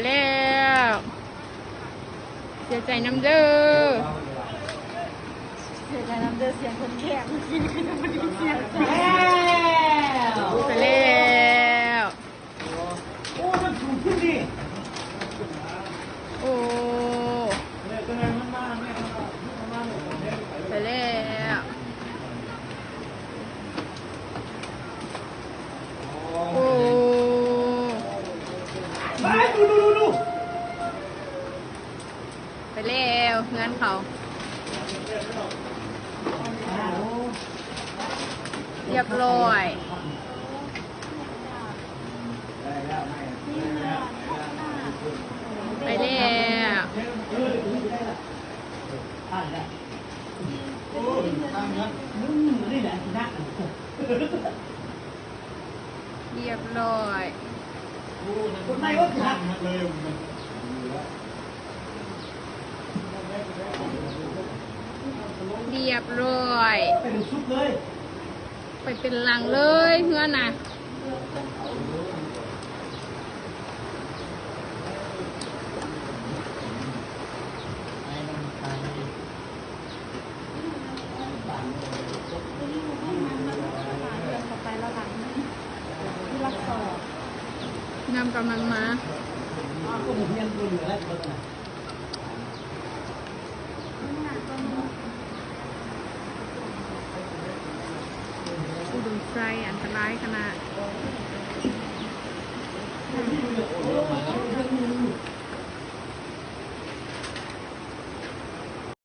ແລ້ວ ເສຍໃຈນຳເດີ ເສຍໃຈນຳເດີ ສຽງຄົນແຂກ ເມື່ອກີ້ນີ້ຄືຍັງບໍ່ໄດ້ຍິນສຽງ ໄປແລ້ວ ໂອ້ ມັນສູງຂຶ້ນນີ້ ໂອ້ ໄປແລ້ວ ໂອ້ ໄປແລ້ວ ເຮືອນເຂົາ ຮຽບຮ້ອຍ ໄປແລ້ວ ຮຽບຮ້ອຍ ຮຽບຮ້ອຍ ໄປເປັນຫຼັງເລີຍເຮືອນນະ. ນ້ຳກຳລັງມາ ອຸດົມໄຊ ອັນຕະລາຍຂະໜາດ.